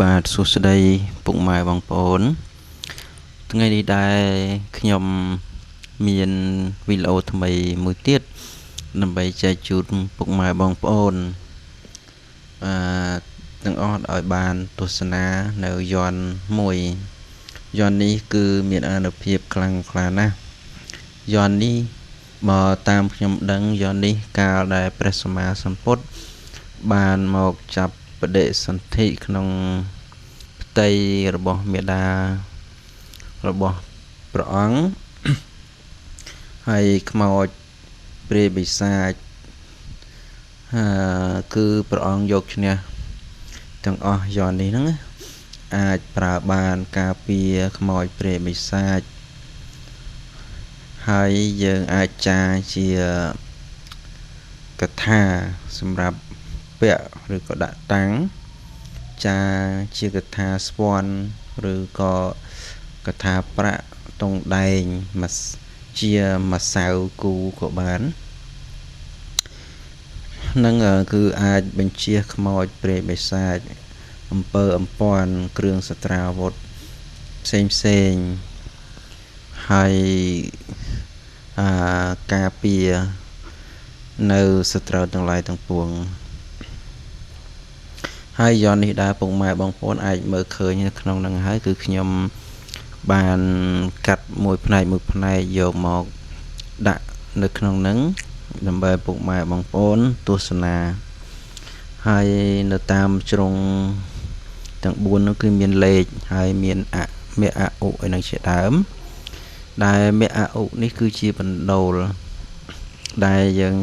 បាទសួស្តីពុកម៉ែបងប្អូនថ្ងៃនេះដែរខ្ញុំមានវីដេអូថ្មីមួយទៀតដើម្បីចែកជូនពុកម៉ែបងប្អូនអឺទាំងអស់ឲ្យបានទស្សនានៅយ័ន្តមួយយ័ន្តនេះគឺមានអានុភាពខ្លាំងក្លាណាស់យ័ន្តនេះបើតាមខ្ញុំដឹងយ័ន្តនេះកាលដែលព្រះសម្មាសម្ពុទ្ធបានមកចាប់បដិសន្ធិក្នុងផ្ទៃរបស់មេដារបស់ព្រះអង្គហើយខ្មោចព្រាយបិសាចគឺព្រះអង្គយកឈ្នះទាំងអស់យ័ន្តនេះហ្នឹងអាចប្រើបានការពារខ្មោចព្រាយបិសាចហើយយើងអាចចាជាកថាសម្រាប់ពាក់ឬក៏ដាក់តាំងចាជាកថាស្ពាន់ឬក៏កថាប្រាក់តុងដែងមកជាម្សៅគូក៏បាននឹងគឺអាចបញ្ជាខ្មោចព្រាយបិសាចអំពើអំព័ន្ធគ្រឿងសត្រាវុធផ្សេងផ្សេងហើយការពារនៅសត្រូវទាំងឡាយទាំងពួងហើយយ័ន្តនេះដែរពុកម៉ែបងប្អូនអាចមើលឃើញនៅក្នុងនឹងហើយគឺខ្ញុំបានកាត់មួយផ្នែកមួយផ្នែកយកមកដាក់នៅក្នុងនឹងដើម្បីពុកម៉ែបងប្អូនទស្សនាហើយនៅតាមជ្រុងទាំង4នោះគឺមានលេខហើយមានអមៈអឧអីនឹងជាដើមដែលមៈអឧនេះគឺជាបណ្ដូលដែលយើង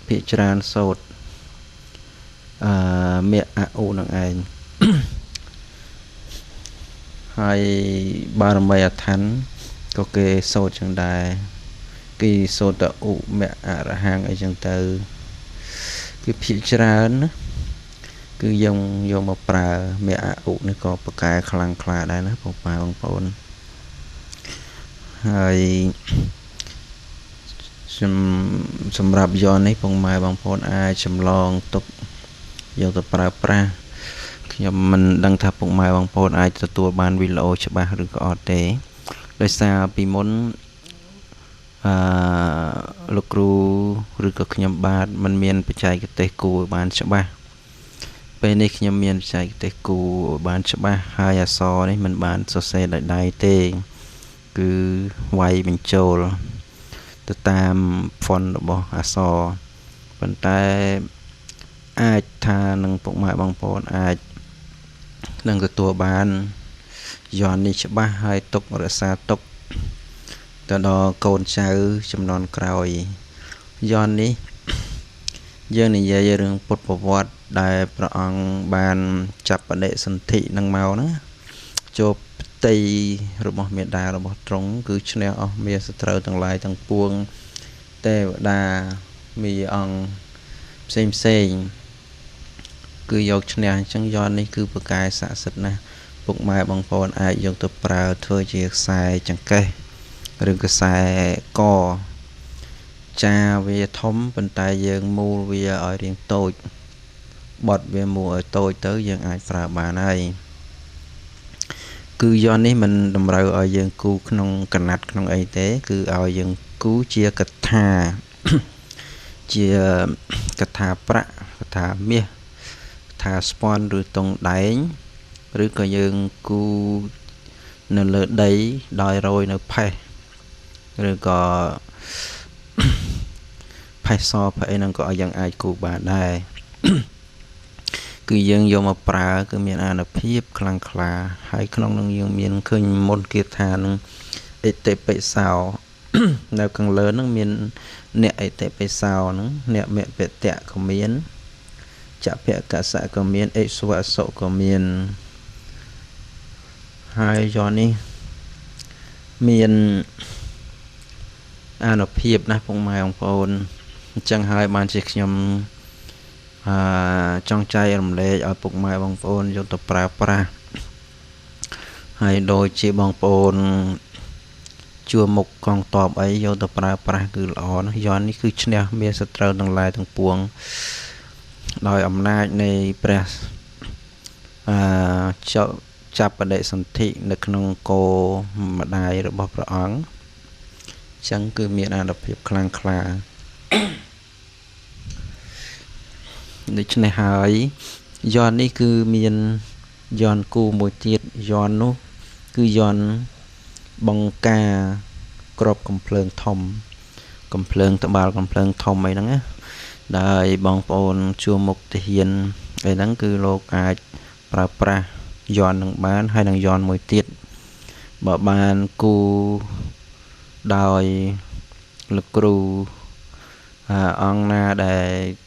ភាគច្រើនសូត្រមៈអឧនឹងឯងហើយបារមីអឋានក៏គេសូត្រចឹងដែរគេសូត្រតឧមៈអរហង្គអីចឹងទៅគឺភាគច្រើនណាគឺយើងយកមកប្រើមៈអឧនេះក៏ប្រកែខ្លាំងក្លាដែរណាបងប្អូនហើយសម្រាប់យ័ន្តនេះពុកម៉ែបងប្អូនអាចចម្លងទុកយកទៅប្រើប្រាស់ខ្ញុំមិនដឹងថាពុកម៉ែបងប្អូនអាចទទួលបានវីដេអូច្បាស់ឬក៏អត់ទេដោយសារពីមុនលោកគ្រូឬក៏ខ្ញុំបាទមិនមានបច្ចេកទេសគូឲ្យបានច្បាស់ពេលនេះខ្ញុំមានបច្ចេកទេសគូឲ្យបានច្បាស់ហើយអក្សរនេះមិនបានសរសេរដោយដៃទេគឺវាយបញ្ចូលទៅតាម font របស់អក្សរប៉ុន្តែអាចថានឹងពុកម៉ែបងប្អូនអាចនឹងទទួលបានយ័ន្តនេះច្បាស់ហើយទុករក្សាទុកទៅដល់កូនចៅចំនួនក្រោយយ័ន្តនេះយើងនិយាយរឿងពុទ្ធប្រវត្តិដែលព្រះអង្គបានចាប់បដិសន្ធិនឹងមកណាចូលផ្ទៃរបស់មេដារបស់ទ្រង់គឺឈ្នះអស់មាសត្រូវទាំងឡាយទាំងពួងទេវតាមានអង្គផ្សេងផ្សេងគឺយកឈ្នះអញ្ចឹងយ័ន្តនេះគឺប្រកែស័ក្តិសិទ្ធិណាស់ពុកម៉ែបងប្អូនអាចយកទៅប្រើធ្វើជាខ្សែចង្កេះឬខ្សែកចាវាធំប៉ុន្តែយើងមូលវាឲ្យរាងតូចបត់វាមូលឲ្យតូចទៅយើងអាចប្រើបានហើយគឺយ័ន្តនេះមិនតម្រូវឲ្យយើងគូក្នុងកណាត់ក្នុងអីទេគឺឲ្យយើងគូជាកថាជាកថាប្រាក់កថាមាសកថាស្ពាន់ឬតុងដែងឬក៏យើងគូនៅលើដីដោយរយនៅផេះឬក៏ផេះសផេះអីហ្នឹងក៏យើងអាចគូបានដែរគឺយើងយកមកប្រើគឺមានអានុភាពខ្លាំងក្លាហើយក្នុងនឹងយើងមានឃើញមន្តគាថានឹងអិតិបិសោនៅខាងលើនឹងមានអ្នកអិតិបិសោហ្នឹងអ្នកមពតៈក៏មានចភកសៈក៏មានអិសវសុក៏មានហើយយ័ន្តនេះមានអានុភាពណាស់ពុកម៉ែបងប្អូនអញ្ចឹងហើយបានជាខ្ញុំចង់ចែករំលែកឲ្យពុកម៉ែបងប្អូនយកទៅប្រើប្រាស់ហើយដូចជាបងប្អូនជួមុខកងតបអីយកទៅប្រើប្រាស់គឺល្អណាស់យ័ន្តនេះគឺឈ្នះមានសត្រូវទាំងឡាយទាំងពួងដោយអំណាចនៃព្រះ អឺចាប់បដិសន្ធិនៅក្នុងគោម្ដាយរបស់ព្រះអង្គ ចឹងគឺមានអានុភាពខ្លាំងក្លា។ ដូច្នេះហើយ យន្តនេះគឺមានយន្តគូមួយទៀត យន្តនោះគឺយន្តបង្ការក្របកំភ្លើងធំ កំភ្លើងត្បាល់ កំភ្លើងធំអីហ្នឹងណា ដែលបងប្អូនជួមុខទាហានអីហ្នឹង គឺលោកអាចប្រើប្រាស់យន្តនឹងបាន។ ហើយនឹងយន្តមួយទៀត បើបានគូដោយលោកគ្រូអង្គណាដែល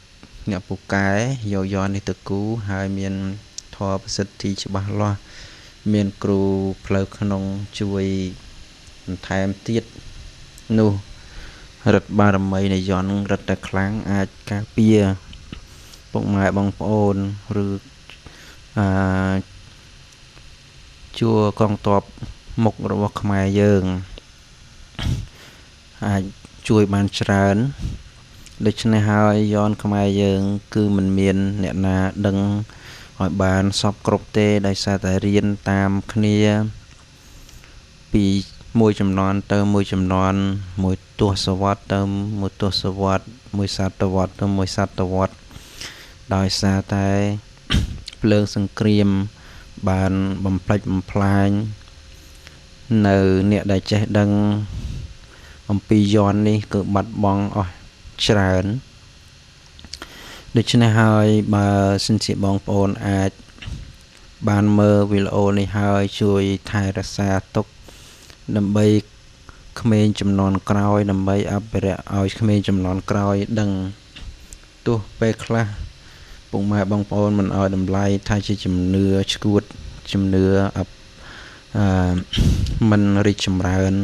អ្នកពូកែយកយន្តនេះទៅគូ ហើយមានធម៌ប្រសិទ្ធិច្បាស់លាស់ មានគ្រូផ្លូវក្នុងជួយបន្ថែមទៀត នោះរិទ្ធបារមីនៃយន្តរឹតតែខ្លាំង អាចការពារពុកម៉ែបងប្អូន ឬអឺជួកងទ័ពមុខរបស់ខ្មែរយើង អាចជួយបានច្រើន។ ដូច្នេះហើយ យន្តខ្មែរយើងគឺមិនមានអ្នកណាដឹងឲ្យបានសពគ្រប់ទេ ដោយសារតែរៀនតាមគ្នាពីមួយចំនួនទៅមួយចំនួន មួយទសវត្សទៅមួយទសវត្ស មួយសតវត្សទៅមួយសតវត្ស ដោយសារតែភ្លើងសង្គ្រាមបានបំផ្លិចបំផ្លាញនៅអ្នកដែលចេះដឹងអំពីយន្តនេះ គឺបាត់បង់អស់ច្រើន។ ដូច្នេះហើយ បើសិនជាបងប្អូនអាចបានមើលវីដេអូនេះហើយ ជួយថែរក្សាទុកដើម្បីក្មេងចំនួនក្រោយ ដើម្បីអភិរក្សឲ្យក្មេងចំនួនក្រោយដឹង។ ទោះពេលខ្លះពុកម៉ែបងប្អូនមិនឲ្យតម្លៃ ថាជាជំនឿឈួត ជំនឿអឺមិនរីកចម្រើន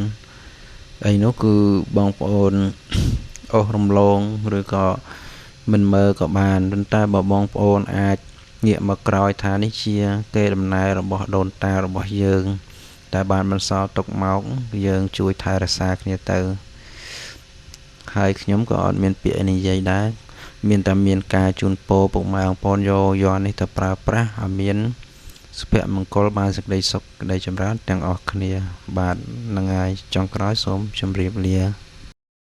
អីនោះ គឺបងប្អូនអូសរំលង ឬក៏មិនមើលក៏បាន ប៉ុន្តែបើបងប្អូនអាចងាកមកក្រោយថា នេះជាកេរដំណែលរបស់ដូនតារបស់យើង តែបានបន្សល់ទុកមក យើងជួយថែរក្សាគ្នាទៅ។ ហើយខ្ញុំក៏អត់មានពាក្យនិយាយដែរ មានតែមានការជូនពរពុកម៉ែបងប្អូនយកយន្តនេះទៅប្រើប្រាស់ឲ្យមានសុភមង្គល បានសេចក្តីសុខក្តីចម្រើនទាំងអស់គ្នា។ បាទ ហ្នឹងហើយ ចុងក្រោយសូមជម្រាបលា។